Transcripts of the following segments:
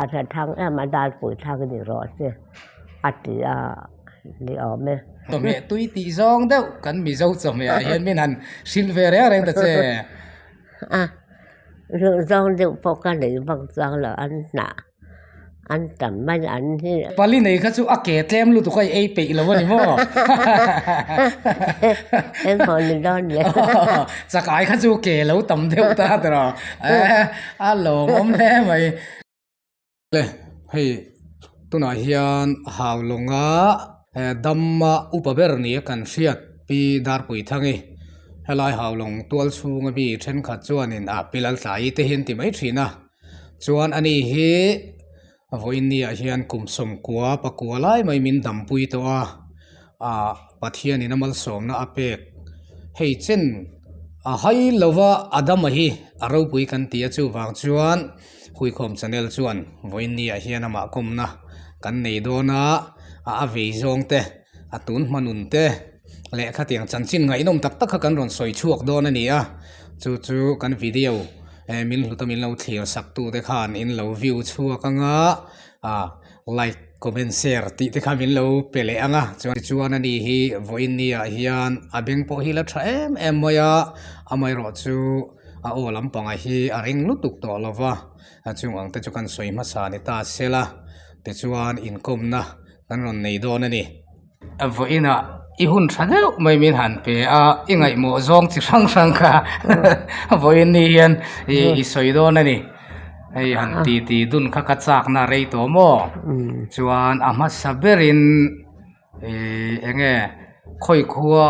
dar hi a thang em a dar pui thang ni rawh se a ti a ni awm e. Chawhmeh tui tih zawng deuh kan Mizo chawhmeh ah hian min han hrilh ve reng reng ta che. A zawng deuh pawh ka nei vak chuang lo an hnah. An tam mai an hi. Pali nei kha chu a ke tlem lutuk a i ei peih lo a ni maw? Engmaw ni dawn le. Chakai kha chu ke lo tam deuh ta tawh a lawmawm hle mai. Le hei tunah hian Haulonga dama upa ber nia kan hriat Pi Darpuithangi helai Haulawng tual chhunga mi thenkhat chuanin a Pi Laltlaii te hi an ti mai thin a. Chuan ani hi vawiin ah hian kum sawmkua pakua lai mai min dampui tawh a ah Pathianin a malsawmna a pek hei chen a hai lova Adama hi a ropui kan ti a chuvang chuan Huikhawm channel chuan vawiin ah hian amah kawmna kan nei dawn a a vei zawng te a tun hmanun te leh khatiang chanchin ngaihnawm tak tak kha kan rawn sawi chhuak dawn a ni a chu chu kan video. Eh min hluta min lo thlir sak tu te khan in lo view chhuak anga ah like comment share tih te kha min lo pe leh anga chuan tichuan ani hi vawiin ni ah hian a beng pawh hi la tha em em mai a amaherawh chu a aw lampangah hi a ring lutuk tawh lo va a chung ang te chu kan sawi hmasa ni ta sela tichuan inkawmna kan rawn nei dawn a ni. Vawiin ah i hun tha deuh mai min han pe a, i ngaihmawh zawng chi hrang hrang kha vawiin ni hian i sawi dawn a ni. Hei han ti ti dun kha ka chak na rei tawh maw? Chuan a hmasa berin ih eng nge khawi khua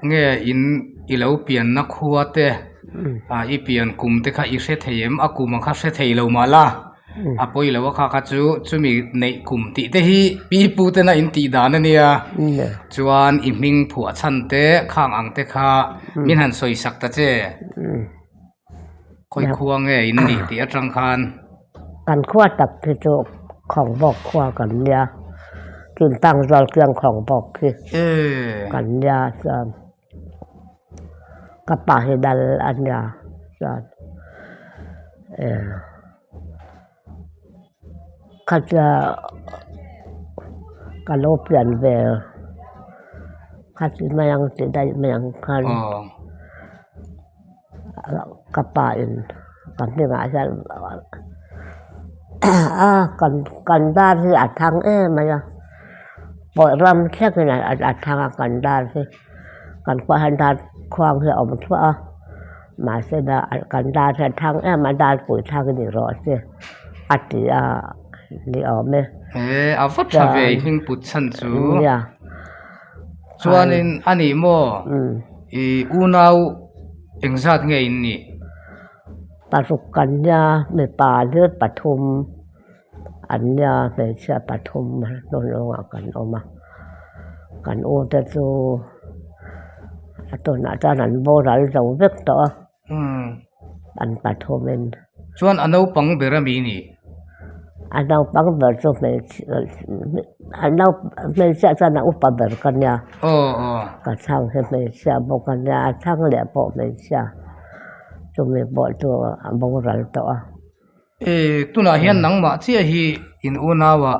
nge in i lo pianna khua te ah i pian kum te kha i hre thei em? A kum ang kha hre thei lo mah la. A pawi lo a kha kha chu chumi neih kum tih te hi pi pu tena in tih dan a nia chuan i hming phuah chhan te khang ang te kha min han sawi sak ta che khawi khua nge in nih tih atang khan. Kan khua tak hi chu Khawngbawk khua kan nia Tuntang Zualkiang Khawngbawk hi kan nia chuan ka pa hi dal a nia chuan eh khatia ka lo pian ve khati mai ang tih daih mai ang khan ka pa in ka hmingah hian a kan dar hi a thang em mai a pawh ram thlengin a thang a kan dar hi kan khuaah hian dar khuang hi a awm thluah a. Mahse dah kan dar hian thang em a dar pui thang ni rawh se a ti a ni awm e. He a va tha ve hming put chhan chu. Nia. Chuanin a nih maw i unau engzat nge in nih? Paruk kan nia mipa hlir pathum an nia hmeichhia pathum hnawhnawngah kan awm a kan u te chu a tunah chuan an boral zo vek tawh a an pathumin. Chuan a naupang ber a mi nih? A naupang ber chu hmeichhia a hmeichhia chuan a upa ber ka nia ka chhang hi hmeichhia bawk a nia a chhang leh pawh hmeichhia chumi pawh chu a boral tawh a. E, tunah hian nangmah chiah hi in unauah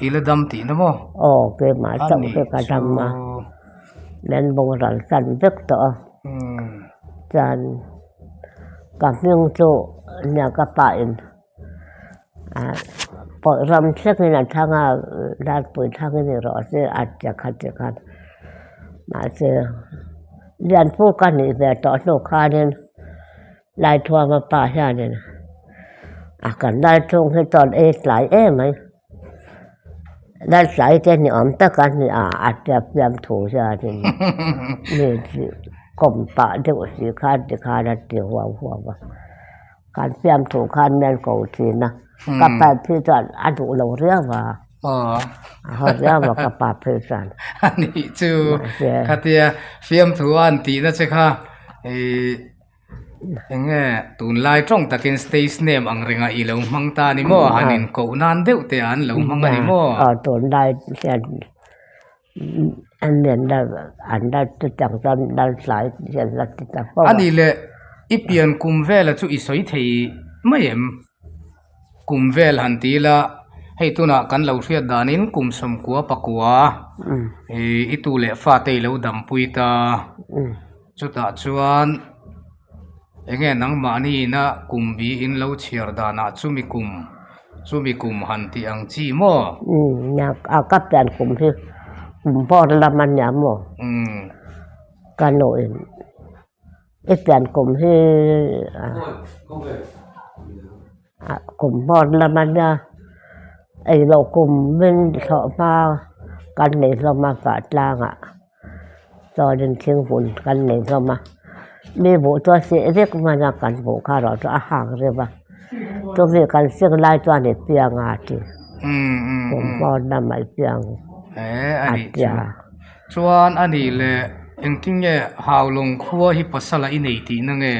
i la dam tihna maw? Aw, keimah chauh hi ka dam a, min boral san vek tawh a. Chuan ka hming chu nia ka pa in pawih ram thlengin a thlang a, Darpui thlangin i rawh se a ti kha ti khan. Mahse, Lianpu ka nih ve tawh hnu khanin Laithuama pa hianin a kan lal chhung hi chuan ei tlai em mai. Lal tlai te ni awm tak a ni a, a tia fiam thu hianin mi kawm pah deuh si khan tikhan a ti huau huau a. Kan fiam thu khan mian ko thin a, ka pa phei chuan a duh lo riau a, a haw riau a ka pa phei chuan. A nih chu khatia fiam thu a an tihna che kha ih. Eng nge tunlai tawng takin stage name ang ringah i lo hmang ta a ni maw? Han inkoh nan deuh te an lo hmang a ni maw? Aw tunlai hian an nen la an la ti tak chuan lal tlai hian la ti ta fo a. A nih leh i pian kum vela chu i sawi thei mai em? Kum vel han ti ila, hei tunah kan lo hriat danin kum sawmkua pakua i tu leh fate i lo dampui ta. Chutah chuan eng nge nangmahniina kum bi in lo chhiar danah chumi kum chumi kum han tih ang chi maw? A ka pian kum hi kum bawr lam a nia maw? Ka nuin. I pian kum hi kum hmawr lam a nia, ei loh kum min thlawh hma kan nei hlawm a vah tlangah chuanin thingpui kan nei hlawm a, mi buh chu a seh vek hman a kan buh kha erawh chu a hak reuh a, chumi kan seng lai chuan i piang a ti, kum hmawr lamah i piang a tia. Chuan a nih leh engtin nge Haulawng khua hi pasal a i nei tihna nge?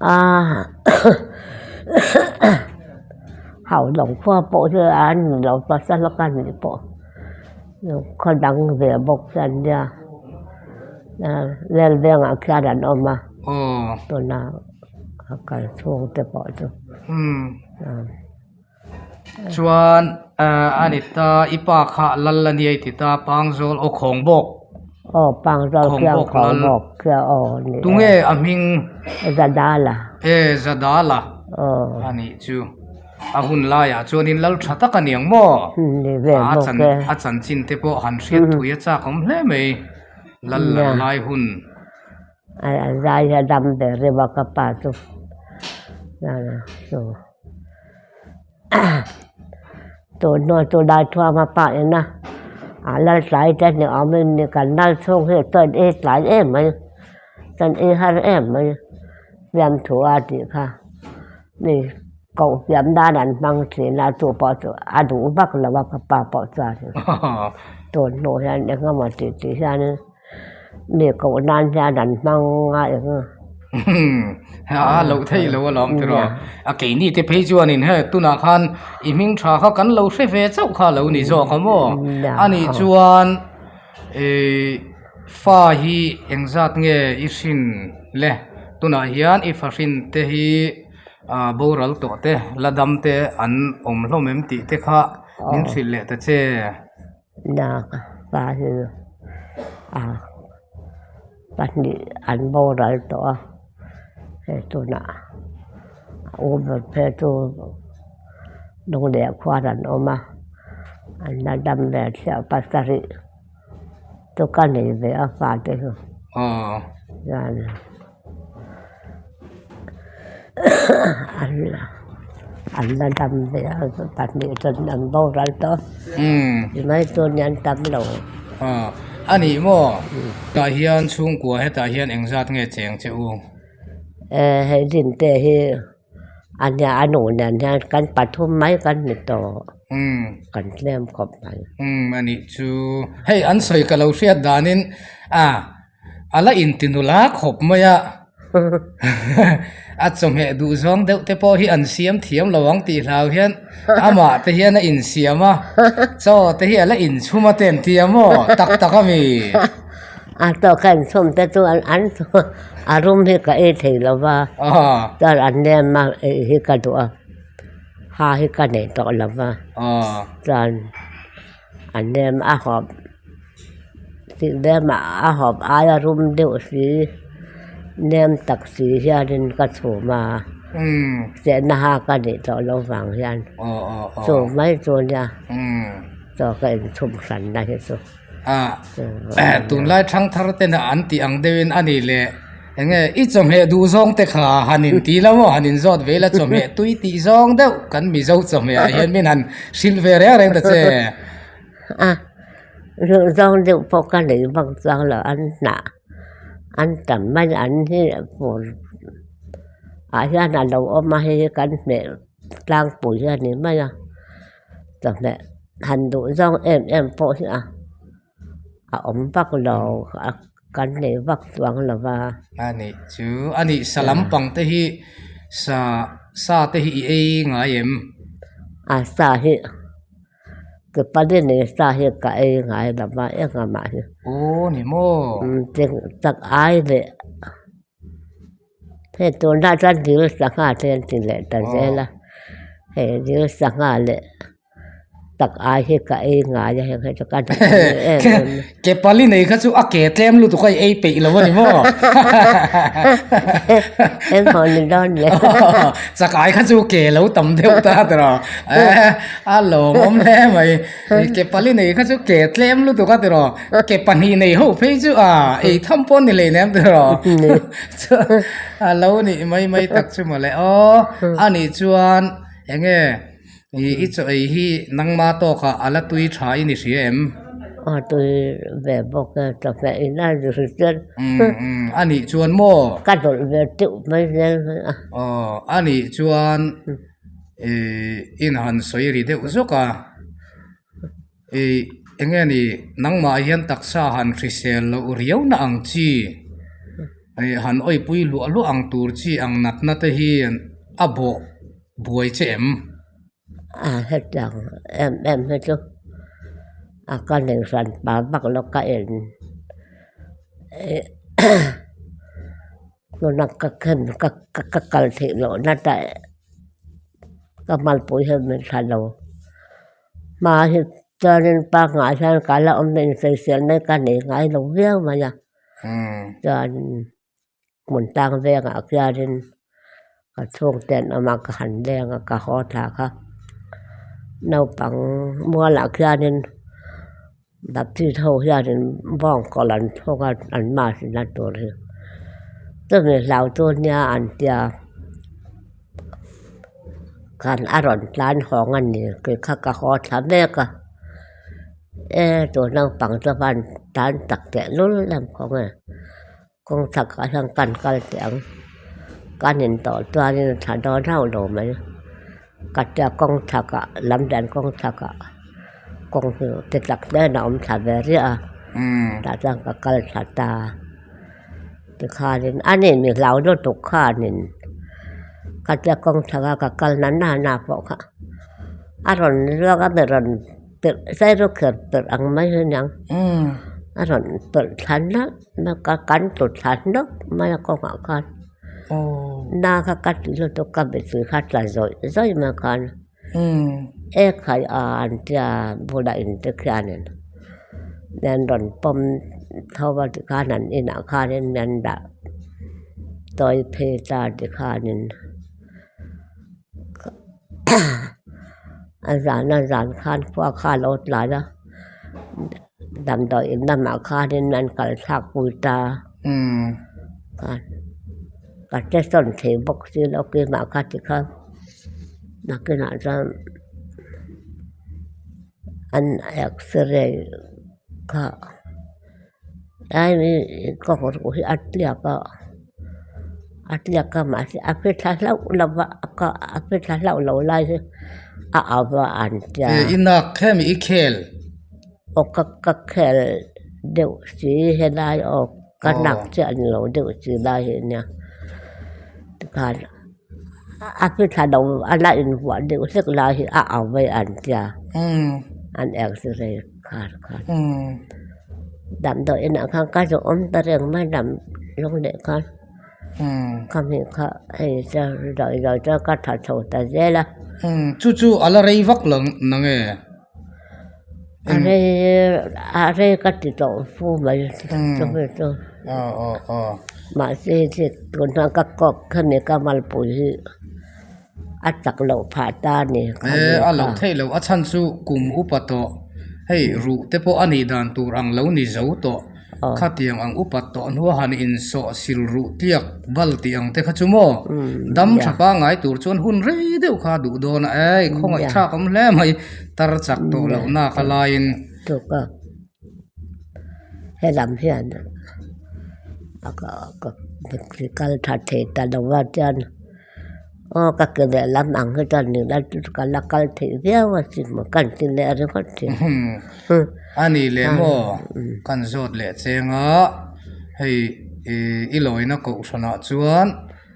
Aaa Haulawng khua pawh hi an ni lo pasal a ka nih pawh khaw dang ve bawk hian nia Lelvengah khian an awm a tuna a kal chhung te pawh chu. Chuan a ni ta, i pa kha lal a nia i ti ta, Pangzawl aw khawng bawk. Aw Pangzawl khiang khawng bawk khiang aw ni e. Tunge a hming? Zadala. E Zadala. Aw. A nih chu. A hun laiah chuanin lal tha tak a niang maw? Ni ve bawk e. A chanchin te pawh han hriat thui a chak awm hle mai. Lal lal lai hun. A zai a dam ber reuh a ka pa chu. Chu. Tun hnuah chu Daithuama pa ina a lal tlai te ni awmin ni kan lal chhung hi chuan ei tlai em mai chuan ei har em mai fiamthu a tih kha mi koh fiam nan an hmang thin a chu pawh chu a duh vak lo a ka pa pawh chuan tun hnu hian eng emaw tih tih hian. Mi koh nan hian an hmang a eng a. A loh theih lo alawm tiraw. A keini te phei chuanin he tunah khan i hming tha kha kan lo hre ve chauh kha lo ni zawk a maw. Anih chuan ih fa hi engzat nge i hrin le tunah hian i fa hrin te hi ah boral tawh te la dam te an awm hlawm em tih te kha min hrilh leh ta che. Nak pa hi a pahnih an boral tawh a hei tunah a u ber phei chu lung leh khuan an awm a an la dam ve chiah pasarih chu ka nei ve a fate chu chuan an la dam ve a pahnih chuan an boral tawh a mai chuan an tam lo. A nih maw? Tah hian chhungkua hetah hian engzat nge cheng che u? Hei Dinte hi a nia a nu nen hian kan pathum mai kan ni tawh kan tlem khawp mai. A nih chu hei an sawi ka lo hriat danin a. A la intinula khawp mai a, a chawhmeh duh zawng deuh te pawh hi an siam thiam lo ang tih hlau hian amah te hian a insiam a, chaw te hi a la inchhum a te an ti a maw tak tak a mi? A chaw ka inchhum te chu an a rum hi ka ei thei lo va, chuan an nem a ei hi ka duh a, ha hi ka nei tawh lo va, chuan an nem a hawp. Tih lemah a hawp aia rum deuh si nem tak si hianin ka chhum a chehna ha ka nih tawh loh vang hian chu mai chu nia chaw ka inchhum hran na hi chu. Tunlai thangthar tena an tih ang deuhin a ni leh enge i chawhmeh duh zawng te kha han inti la maw han inzawt ve ila chawhmeh tui tih zawng deuh kan Mizo chawhmeh ah hian min han hrilh ve reng reng ta che. A Zawng deuh pawh ka nei vak chuang lo an hnah an tam mai an hi fur ah hian a lo awm a hei hi kan hmeh tlangpui hi a ni mai a chawhmeh han duh zawng em em pawh hi a a awm vak lo a kan nei vak chuang lo va. A nih chu a nih sa lampang te hi sa sa te hi i ei ngai em? A sa hi. Ka pali nei sa hi ka ei ngai lo va eng amah hi. Aw ni maw? Chak ai leh Hei tunah chuan dil sangha te an ti leh ta zel a, hei dil sangha leh tak ai hi ka ei ngai a heng hei chu ka duh em em. Ke pali nei kha chu a ke tlem lutuk a i ei peih lo a ni maw? Eng haw ni dawn le. Chak ai kha chu ke lo tam deuh ta tiraw. A lawmawm hle mai. Ke pali nei kha chu ke tlem lutuk a tiraw. Ke pahnih nei ho phei chu a ei tham pawh ni hlei nem tiraw. A lo nih mai mai tak chu mawle aw. Anih chuan enge I chaw ei hi nangma tawkah a la tui tha i ni hria em? A tui ve bawk e, chawhmeh in a zir chuan. A nih chuan maw? Ka dawlh ve teuh mai zel mai a. Aw, a nih chuan in han sawi ri deuh zawk a. I eng nge ni nangmah hian taksa han hrisel loh riau na ang chi han awipui luah luah ang tur chi ang natna te hi a bawh buai che em? A hetiang em em hi chu a ka nei hran pa vak lo ka en tuna ka khen ka ka kal theih loh na ta ka hmalpui hian min thla lo. Hma hi chuanin pangngai hian ka la awm na insawisel mai ka nei ngai lo viau mai a chuan hmun tang vengah khianin ka chhungte an awm a ka han leng a ka haw thla kha naupang mualah khianin Baptist ho hianin bawng kawlh an thawk a an mass na tur hi chumi hlau chu nia an tia khan a rawn tlan hawng a ni kei kha ka haw thla mek a e tu naupang chu van tlan tak teh lul em kawng e kawng chhakah hian kan kal teh ang kan intawh chuanin tha dawn hauh lo mai ka tia kawng chhakah lam dan kawng chhakah kawng hi ti tak nen a awm thla ve riah a tah chuan ka kal thla ta tikhanin a ni mi hlau lutuk khanin ka tia kawng chhaka ka kal na na na pawh kha a rawn ruak a mi rawn perh zai ru kher perh ang mai hi aniang a rawn perh thla nalh mai a kan tlu thla hnawk mai a kawngah khan na kha ka ti lutuk ka mittui kha tla zawih zawih mai khan e khai a an tia bulah in te khianin min rawn pawm tho a tikhan an inah khanin min dah tawi phei ta tikhanin. A zan a zan khan khua kha a lo tlai a damdawi in lamah khanin an kal thlak pui ta a ka che sawn thei bawk si lo keimah kha ti khan nakinah chuan an x-ray kha ka haw hi a tliak a a tliak a mahse a hre thla hlauh lo va ka a hre thla hlauh lo lai hi a au va an tia. I nak khem i khel. Aw ka ka khel deuh si helai aw ka nak chiah a ni lo deuh si lai hi nia tikhan a hre thla lo a la invuah deuh hlek lai hi a au mai an tia an x-ray khar khan. Damdawi inah khan ka zawh awm ta reng mai dam lawng leh khan khami kha hei chuan dawi dawi chuan ka tha chho ta zel a. Chu chu a la rei vak lo nange? A rei a rei ka ti tawh fu mai chumi chu. Mahse hei tunah ka kawp khami ka malpui hi. A chak loh phah ta a ni. E, a loh theih loh. A chhan chu kum upa tawh. Hei, ruh te pawh a nih dan tur ang lo ni zo tawh. Khatiang ang upat tawh hnua han insawh sil ruh tliak bal tih ang te kha chu maw? Dam tha pangngai tur chuan hun rei deuh kha a duh dawn a. Ei, khawngaihthlak awm hle mai. Tar chak tawh loh nak a laiin. Tuk a, helam hian a kal tha thei ta lo va chuan. Aw ka ke leh lam ang hi chuan ni la chu ka la kal theih viau a sin maw kan ti leh ringawt thin. A ni leh maw kan zawt leh cheng a hei i lawina kohhranah chuan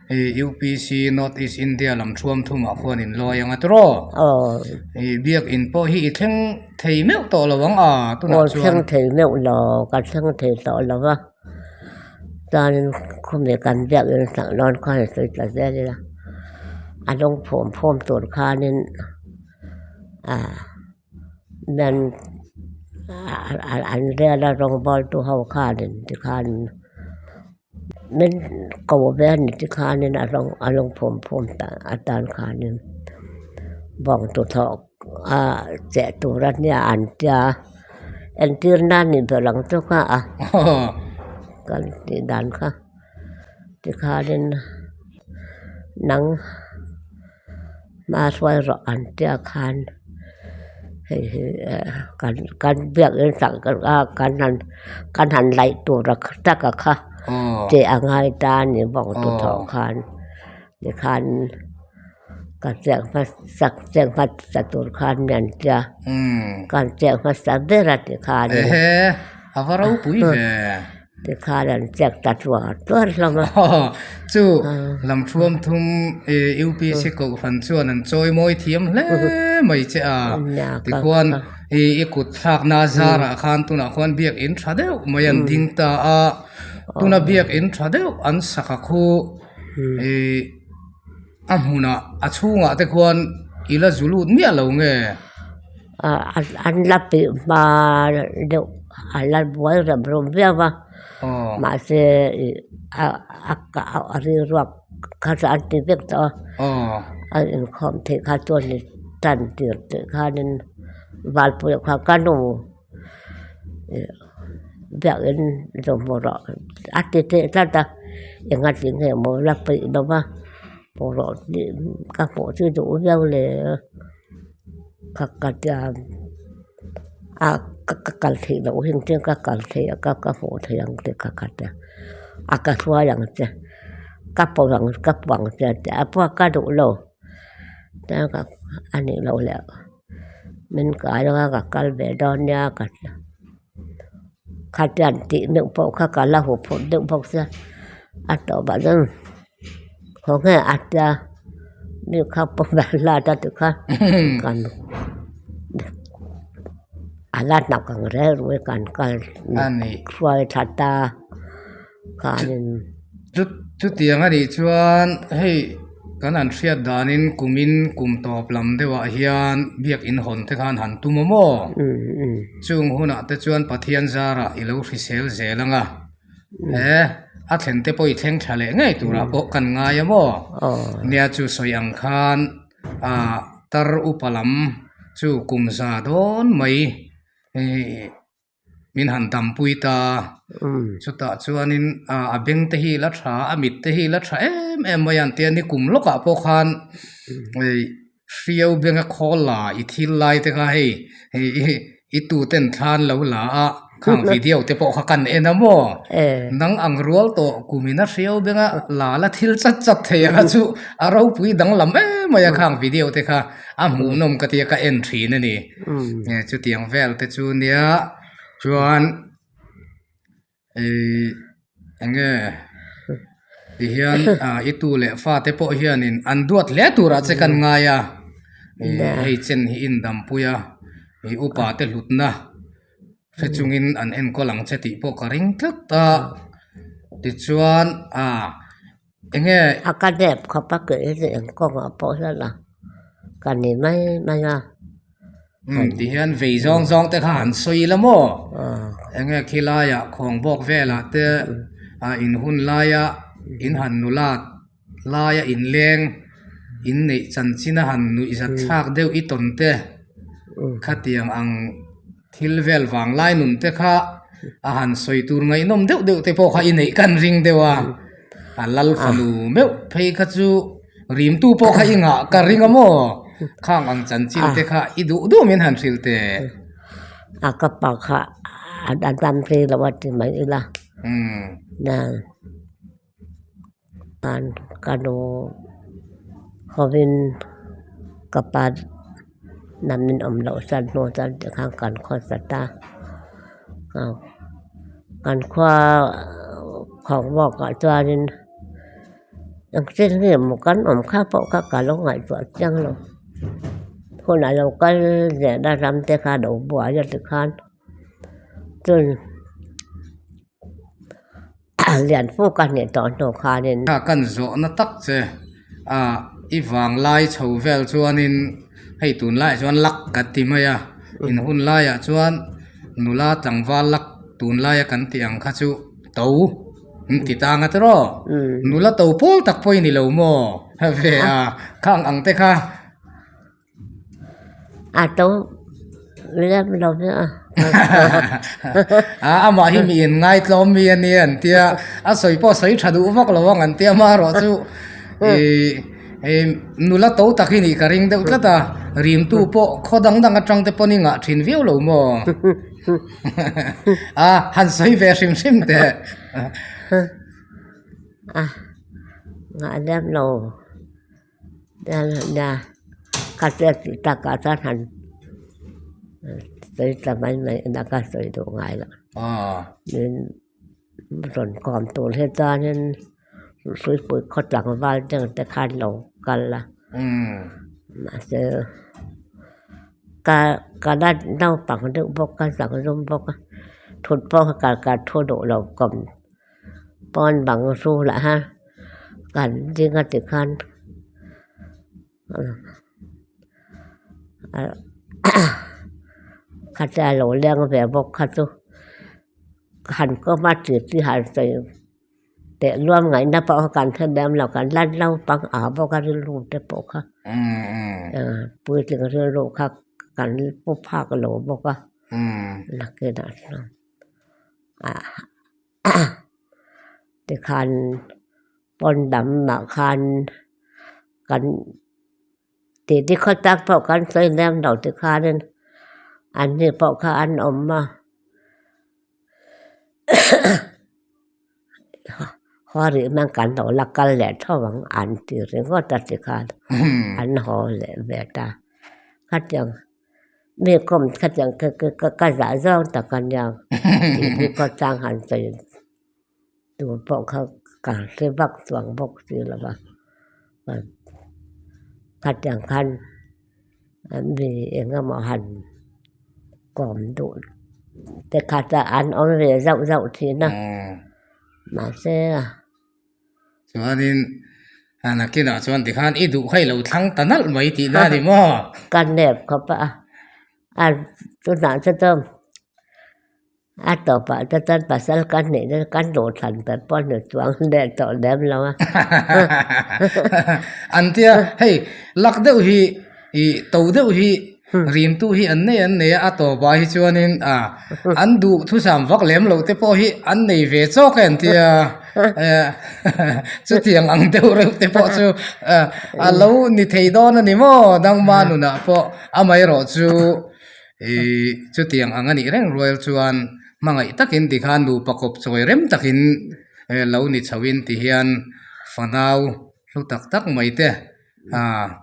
hei UPC North East India lam thuam thumah khuan in lawi ang a tiraw? I biakin pawh hi i thleng thei meuh tawh lo ang a tunah chuan. Aw thleng thei meuh lo ka thleng thei tawh lo va. Chuanin khawmeh kan biak in sak dawn khan a sawi ta zel ila, a lung phum phum tur khanin ah nan an rial a rawngbawl tu ho khanin tikhan min ko ve a ni tikhanin a rawng a lung phum phum atan khanin bawng tuthawh a cheh tur a nia an tia. Entir nan nih ber ang chu kha a kan tih dan kha tikhanin nang hma hruai rawh an tia khan hei hi kan kan biak in sak a kan han kan han laih tur a taka kha tih a ngai ta a ni bawk tuthawh khan tikhan. Ka chiah hmasak chiah hmasa tur khan mi an tia kan chiah hmasa ber a ti khan in Ehe a va ropui ve. Ti khan an chiak ta tuar tuar hlawm a. Chu lamthuam thum UPC kohhran chuan an chawi mawi thiam hle mai che a. Tikhuan i kut thlakna zarah khan tunah khuan biakin tha deuh mai an ding ta a. Tuna biakin tha deuh an sak a khu i. A hmunah a chhungah te khuan i la zu lut miah lo nge? An la peih hma deuh a la buai rem rum viau a, mahse a rilruak kha chu an ti vek tawh a, a inkhawm theih kha chuan tan tir tih khanin Valpuia kha ka nu. Biakin zawmhmuh rawh a ti teh tlat a, enga ti nge maw la peih lo va, hmuh rawh tih ka hmuh chu duh viau le ka ka tia a ka kal theih loh hin chuan ka kal theih a ka ka hmuh theih ang tih ka ka tia a ka hruai ang che ka pawh ang ka pawh ang che a ti a pawh ka duh lo a nih loh leh. Min kai anga ka kal ve dawn nia ka ti a, khatiang tih deuh pawh kha ka la hup phurh deuh bawk sia, a tawpah chuan haw nge a tia mi kha pawh va hlat a tikha kan a la hnak ang rel rui kan kal hruai tha ta khanin. Chutiang a nih chuan hei kan han hriat danin kumin kum tawp lam deuhah hian biakin hawn te khan han tum a maw? Chung hunah te chuan Pathian zarah i lo hrisel zel ang a, he a thlen te pawh i thleng thla leh ngei turah pawh kan ngai a maw? Nia chu sawi ang khan ah tar upa lam chu kum za dawn mai. Min han dampui ta. Chutah chuanin a beng te hi la tha a, a mit te hi la tha em em mai a an tia ni kum lawkah pawh khan hei hriau benga khawl la i thil lai te kha hei i tu ten thlan lo la a khang video te pawh kha kan en a maw? Nang ang rual tawh kumin a hriau benga la la thil chat chat thei ang a chu a ropui danglam em mai a khang video te kha a hmuhnawm ka tia ka en thin a ni. Chutiang vel te chu nia chuan ih eng nge ti hian ah i tu leh fa te pawh hianin an duat hle turah che kan ngai a ih hei chen hi indampui a ih upa te hlutna hre chungin an enkawl ang che tih pawh ka ring tlat a tichuan ah. Enge? A ka dep khawp a keh hi eng kawngah pawh hian a ka ni mai mai a. Umm ti hian vei zawng zawng te kha han sawi la maw? Enge khilaiah khawngbawk velah te ah in hun laia in han nula laia in leng in neih chanchin a han nuihzat thlak deuh i tawn te khatiang ang Thil vel vang lai nun te kha a han sawi tur ngaihnawm deuh deuh te pawh kha i neih kan ring deuh a, a lal fanu meuh phei kha chu rimtu pawh kha i ngah ka ring a maw? Khang ang chanchin te kha i duh duh min han hrilh teh. A ka pa kha a dam rei lo a ti mai ila. An ka nu hovin ka pa lam in awm loh san hnu chuan tikhan kan khawsa ta a, kan khua khawkbawk ah chuanin engtin nge maw kan awm kha pawh kha ka lo ngaihtuah chiang lo, hunah lo kal zel a ram te kha a lo buai a tikhan chun. Lianpuk a nih tawh hnu khanin. Kha kan zawhna tak che a i vanglai chho vel chuanin hei tunlaiah chuan lak kan ti mai a, in hun laiah chuan nula tlangval lak tunlaia kan tih ang kha chu to an ti tang a tiraw? Nula to pawl tak pawh i ni lo maw? Ve a khang ang te kha. A to lem lo ve a. A amah hi mi in ngaitlawm mi a nia an tia, a sawi pawh sawi tha duh vak lo ang an tia amaherawh chu ih ih nula to tak hi nih ka ring deuh tlat a, rimtu pawh khaw dang dang atang te pawhin i ngah thin viau lo maw? A han sawi ve hrim hrim teh. A ngah lem lo. Ka hriat tih takah chuan han sawi ta mai mai ina ka sawi duh ngai lo. Min rawn kawm tur hi chuanin Hruipui khaw tlangval deuh te khan lo kal a, mahse ka ka la naupang deuh bawk a zangzum bawk a, thut pawh kha ka thu duh lo kawm. Pawn bang hrulah hian kan ding a tikhan khatia lo leng ve bawk kha chu han kawm a ti chi han sawi teh luam ngaihna pawh kha kan hre lem lo kan la naupang ah bawk a rilru te pawh kha puitling rilru kha kan pu phak lo bawk a nakinah chuan. Tikhan pawn lamah khan kan titi khaw tak pawh kan sawi lem lo tikhanin an ni pawh kha an awm a haw rih hmang kan lo la kal leh tho ang an ti ringawt a tikhan an haw leh ve ta khatiang. Mi kawm khatiang ka ka ka zah zawng tak a nia tih hi khaw chang han sawi tur pawh kha ka hre vak chuang bawk si lo va khatiang khan mi eng emaw han kawm duh te kha chuan an awm ve zauh zauh thin a mahse. Chuanin nakinah chuan tikhan i duh kha i lo thlang ta nalh mai tih na a ni maw? Ka nep khawp a, a tunah te chuan a tawpah te chuan pasal ka hnih te ka duhthlan ber pawh ni chuang leh tawh lem lo a. An tia hei lak deuh hi ih to deuh hi rimtu hi an nei an nei a, a tawpah hi chuanin a an duh thusam vak lem loh te pawh hi an nei ve chawk e an tia chutiang ang deuh reuh te pawh chu a lo ni thei dawn a ni maw dangma nunah pawh amaherawh chu ih chutiang ang a nih reng rual chuan hmangaih takin tikhan nupa kawp chawi rem takin lo ni chhoin tihian fanau hlu tak tak mai te.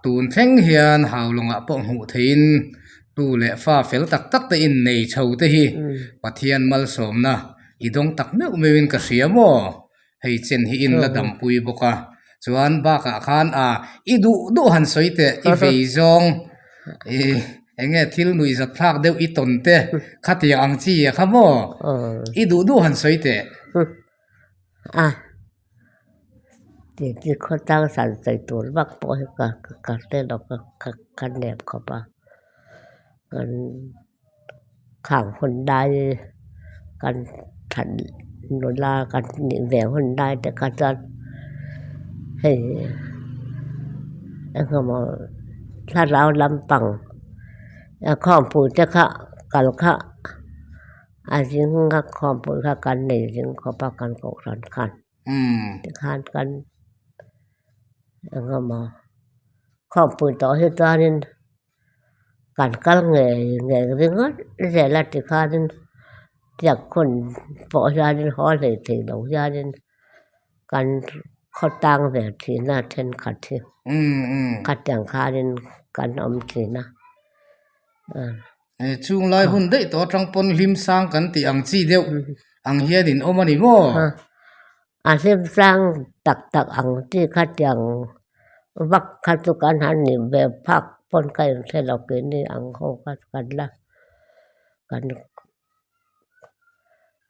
Tun thleng hian Haulawngah pawh hmuh theihin tu leh fa fel tak tak te in nei chho te hi Pathian malsawmna i dawng tak meuh meuhin ka hria maw? Hei chen hi in la dampui bawk a, chuan bakah khan a i duh duh han sawi teh i vei zawng i eng nge thil nuihzat thlak deuh i tawn te khatiang ang chi a kha maw? I duh duh han sawi teh. Titi khawtlang san sawi tur vak pawh hi ka ka hre lo ka ka nep khawp a kan khang hun lai kan that nula kan nih ve hun lai te kha chuan hei engemaw thlarau lampang khawmpui te kha kal kha. A zing a khawmpui kha kan nei zing khawp a kan kohhran khan tikhan kan eng emaw khawmpui tawh hi chuanin kan kal ngei ngei ringawt zel a tikhanin tiang hun pawh hianin haw hlei thei lo hianin kan khawtlang ve thin a thenkhat hi khatiang khanin kan awm thin a. Chung lai hun daih tawh atang pawn hlim sang kan tih ang chi deuh ang hian in awm a ni maw? A hlim sang tak tak ang chi kha tiang vak kha chu kan han nih ve phak pawn ka inhre lo keini ang ho kha kan la kan.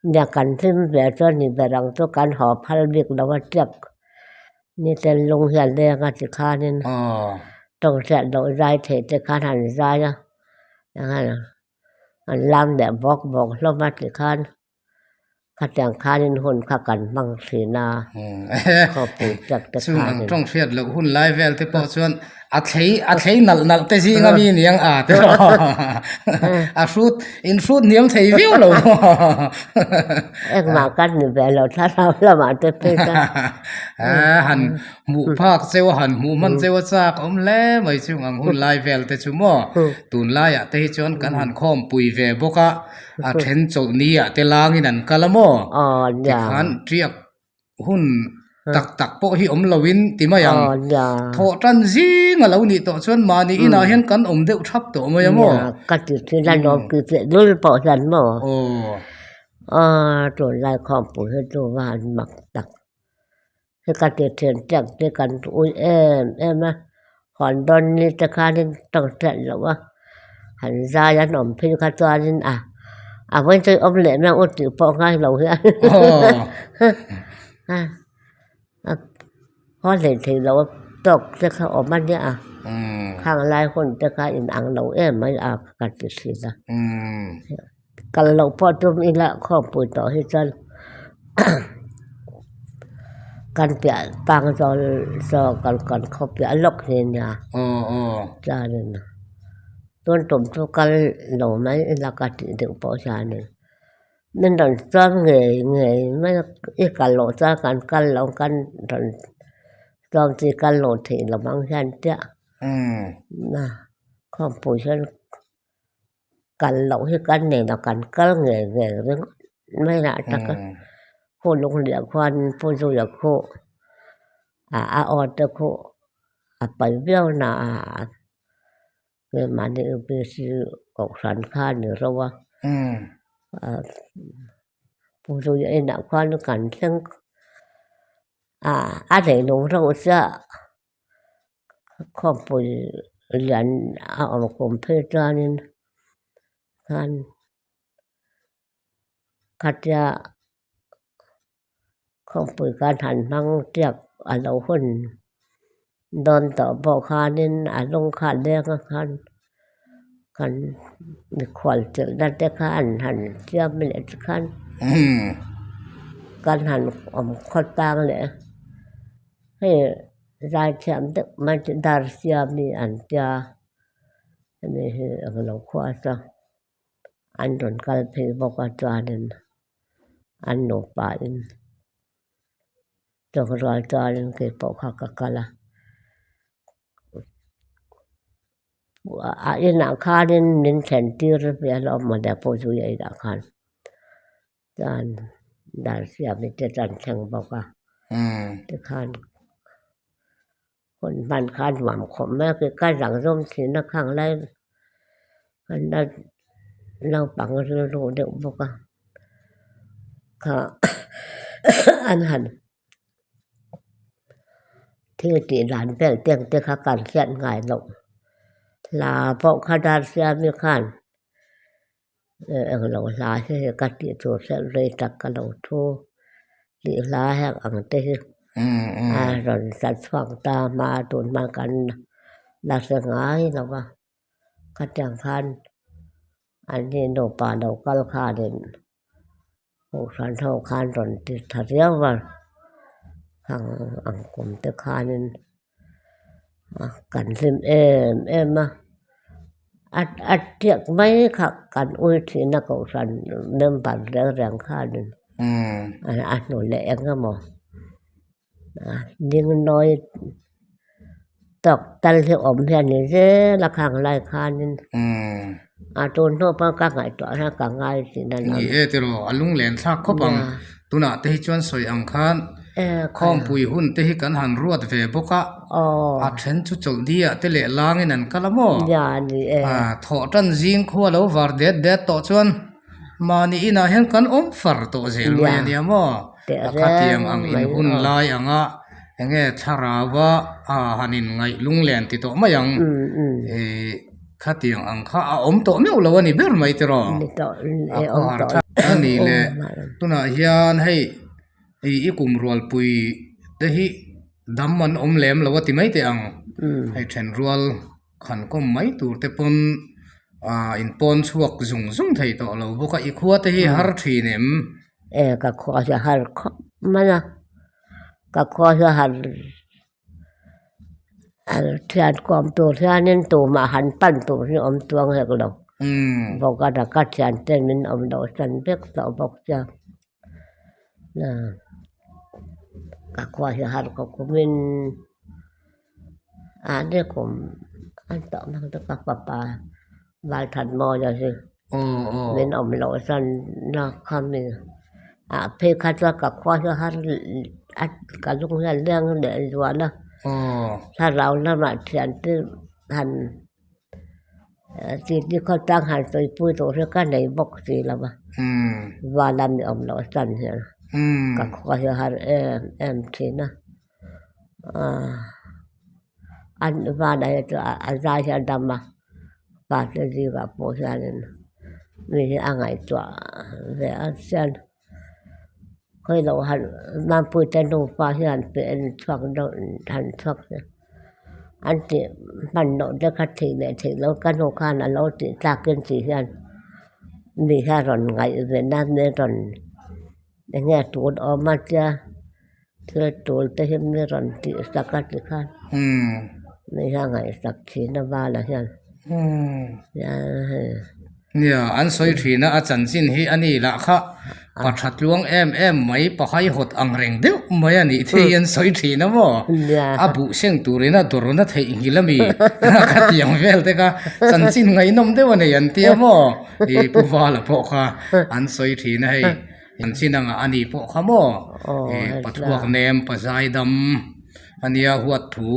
Nia kan hlim ve chuan ni ber ang chu kan haw phal bik lo a tiak ni ten lung hian leng a ti khanin tawng hriat loh zai theih te khan han zai a an lam leh bawk bawk hlawm a ti khan. Khatiang khanin hun kha kan hmang thin a, khawpui tak te Chung ang khanin. tawng hriat loh hun lai vel te pawh chuan a thlei a thlei nalh nalh te zinga mi niang a te rawh. A hrut in hrut hniam thei viau lo. Engmah kan ni ve lo thlarau lamah te phei chuan. Han hmuh phak cheu a han hmuh hman cheu a chak awm hle mai chung ang hun lai vel te chu maw. Tunlaiah te hi chuan kan han khawmpui ve bawk a. A then chawlhni ah te langin an kal a maw? Tikhan tiak hun tak tak pawh hi awm loin ti mai ang. Thawh tan zing a lo nih tawh chuan mahni inah hian kan awm deuh thap tawh mai a maw? Ka ti thin a lawm ki teh lul pawh hian maw? Aw tunlai khawmpui hi chu va han mak tak. Hi ka ti thin tiak te kan ui em em a, huan dawn ni te khanin tawng hriat loh a, han zai an awm phei kha chuanin a a vawi chu awm leh mai ang u tih pawh ngai lo hian a haw hlei thei lo a tawk te kha awm a nia a, khang lai hun te kha inang lo em mai a ka ti thin a. Kal loh pawh tum ila khawmpui tawh hi chuan kan piah tang zawl zawk kan kan khaw piah lawk hi nia chuanin tun tum chu kal lo mai ila ka tih deuh pawh hianin min rawn chuan ngei ngei mai a i kal loh chuan kan kal lo kan rawn chuan chi kal loh theih lo ang hian chiah khawmpui hian. Kal loh hi kan nei lo, kan kal ngei ngei ringawt mai lah tak a. Khu lungliah khuan Pu Zuia khu a a aw te khu a pai viau na a keimahni UPC kohhran kha a ni ro a. Pu Zuia inah khuan kan thleng a a neilung reuh chiah. Khawpui lian a awm kum phei chuanin khan khatia khawpui khan han hmang tiak a lo hun dawn tawh pawh khanin a lung kha a leng a khan kan mikhual chelhna te kha an han siam leh te khan kan han awm khaw tang leh a hei. Zaithiam deuh mai chu dar siami an tia hemi hi eng lo khua chu an rawn kal phei bawk a chuanin an nupa in chawk rual chuanin keipawh kha ka kal a a inah khanin min thlen tir ve alawm mawle pawh chu a inah khan. Chuan Darsiami te chu an thleng bawk a, tikhan hun hman kha a nuam khawp mai a, ka zang zawm thin a khang lai kan la naupang rilru deuh bawk a, kha an han thil tih dan vel te ang te kha kan hriat ngai loh, hla pawh kha Darsiami khan. Englo hla hi hei ka tih tur hriat rei tak ka lo thu tih hla heng ang te hi a rawn sa chhuak ta hma tun hma kan la hre ngai lo va khatiang khan an ni nupa lo kal khanin kohhran ho khan rawn ti tha viau a ang ang kum te khanin. Kan hlim em em a, a tiak mai kha kan ui thin a kohhran member reng reng khanin a hnu leh eng emaw ding nawi tawk tal hi awm hian ni zel a khang lai khanin a tun hnu pawh ka ngaihtuah hian ka ngai thin a ni e tiraw a lunglen thlak khawp ang tunah te hi chuan sawi ang khan. Khawmpui hun te hi kan han ruat ve bawk a, a then chu chawlhni ah te leh langin an kal a maw? Thawh tan zing khua lo var det det tawh chuan mahni inah hian kan awm far tawh zel mai a nia maw? A khatiang ang in hun lai anga enge thlarau a han in ngaih lunglen ti tawh mai ang. Khatiang ang kha a awm tawh meuh lo a ni ber mai tiraw? Ni tawh, A khawhar thlak a ni le. Tunah hian hei i kum rualpui te hi dam an awm lem lo a ti mai teh ang. Hei then rual khan kawm mai tur te pawn ah in pawn chhuak zung zung thei tawh lo bawk a, i khua te hi har thin em? E ka khua hi a har khawp mai a, ka khua hi a har Thian kawm tur hianin tumah han pan tur hi awm chuang hek lo. Bawk a ka thian ten min awm loh san vek tawh bawk sia. Ka khua hi har khawp kumin ah ni kum an tawh mang te ka fapa Valthanmawia hi min awm loh san na kha mi ah phei kha chuan ka khua hi har a ka lung hian leng leh zual a thlarau lamah thian te han titi khawtlang han sawipui tur hi ka nei bawk si lo va vala mi awm loh san hian ka khua hi har em em thin a. An van ah hi chu a zai hi a dam a fate zingah pawh hianin mi hi a ngaihtuah ve a chuan khawi loh han Mampuite nupa hian pe en chhuak deuh han chhuak se an tih hman loh te kha theih leh theih loh ka nu khan a lo tih tlakin tih hian mi hi a rawn ngaih ve nan a rawn eng nge tun awm a tia. Thil tul te hi mi rawn tih sak a ti khan mi hian ngaihsak thin a vala hian Nia an sawi thin a a chanchin hi a ni lah kha pa tha tluang em em mai pa haihawt ang reng deuh mai a nih thei an sawi thin a maw a buh seng turin a dawrna theihnghilh a mi khatiang vel te kha chanchin ngaihnawm deuh a nei an tia maw i pu vala pawh kha an sawi thin a hei. An chin anga a ni pawh kha maw? Pathuak nem pa zaidam a nia huat thu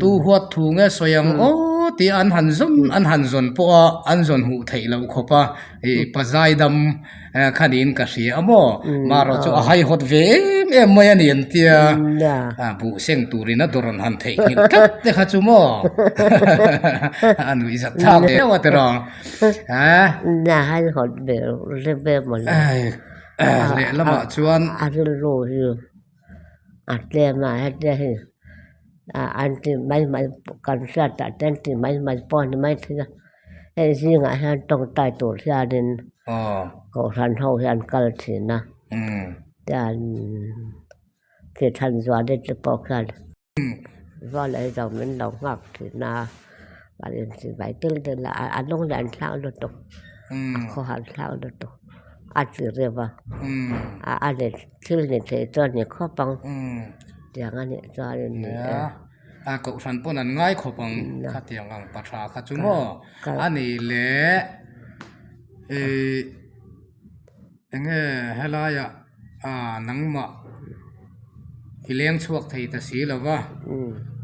tu huat thu nge sawi ang aw tih an han zawn an han zawn pawh a an zawn hmuh theih loh khawp a pa zaidam kha niin ka hria a maw? Marawh chu a haihawt ve em em mai a ni an tia buh seng turin a dawrawn han theihnghilh tlat te kha chu maw? A nuih zat thlak deuh a tiraw. Na haihawt ve rem em mawle. Lehlamah chuan. A rilru hi a tlem a hetia hei an ti mai mai kan hriat ah te an ti mai mai pawh a ni mai thei a hei zingah hian tawngtai tur hianin kohhran ho hi an kal thin a tian thithanzuali te pawh khian. Rual ei zo min lo nghak thin a, kan inchivai tel tel a, a lung leh an thlak lutuk, a khawhar thlak lutuk, a ti reuh a, a ni thil ni thei chuan ni khawp ang tiang a nih chuan ni e. A kohhran pawn an ngai khawp ang khatiang ang pa tha kha chu maw a ni leh ih enge helaiah. A nangmah i leng chhuak thei ta si lo va,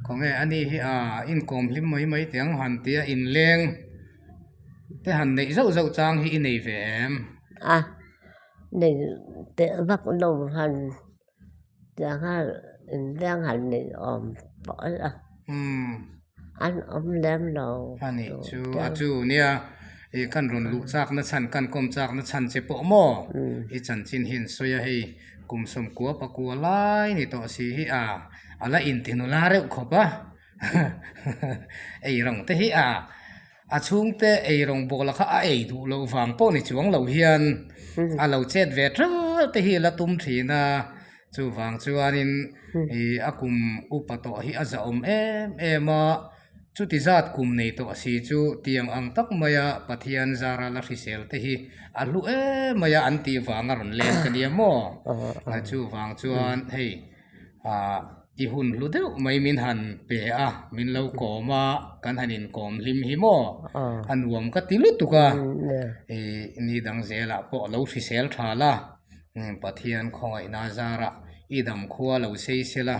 khawnge a ni hi a inkawm hlim mai mai teh ang han tia inleng te han neih zauh zauh chang hi i nei ve em? A nei teh vak lo han tiang a inleng han neih awm pawh a an awm lem lo. A nih chu a chu nia. I kan rawn luh chakna chhan, kan kawm chakna chhan che pawh maw? I chanchin hi an sawi a, hei kum sawmkua pakua lai ni tawh si hi a, a la intinula reuh khawp a, ei rawng te hi a, a chhungte ei rawng bawla kha a ei duh loh vang pawh ni chuang lo hian a lo chet ve ṭalh te hi a la tum ṭhin a, chuvang chuanin i a kum upa tawh hi a zahawm em em a. Chuti zat kum nei tawh si chu tiang ang tak maia Pathian zara la hrisel te hi a hlu em mai a an tih vang a rawn leng ka nia maw? Chuvang chuan hei ah i hun hlu deuh mai min han pe a, min lo kawm a, kan han inkawm hlim hi maw? A nuam ka ti lutuk a, ih ni dang zelah pawh lo hrisel tha la, Pathian khawngaihna zarah i dam khua lo sei sela,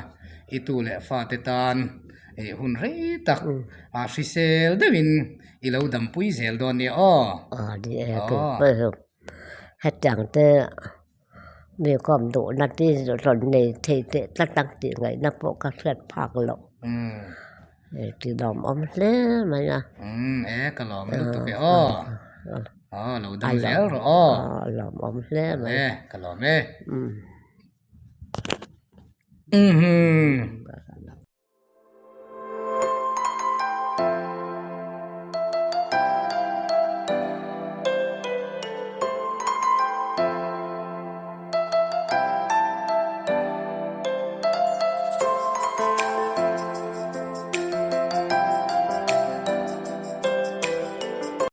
i tu leh fate tan Ih hun rei tak a hrisel deuhin i lo dampui zel dawn nia aw. Aw ni e kei pawh hi hetiang te mi kawm duhna te rawn nei thei teh tlat ang tih ngaihna pawh ka hriat phak loh. Hei ti lawmawm hle mai a. Umm e ka lawm lutuk e aw. Aw lo dam zel rawh aw. A lawmawm hle mai. E ka lawm e. Umm.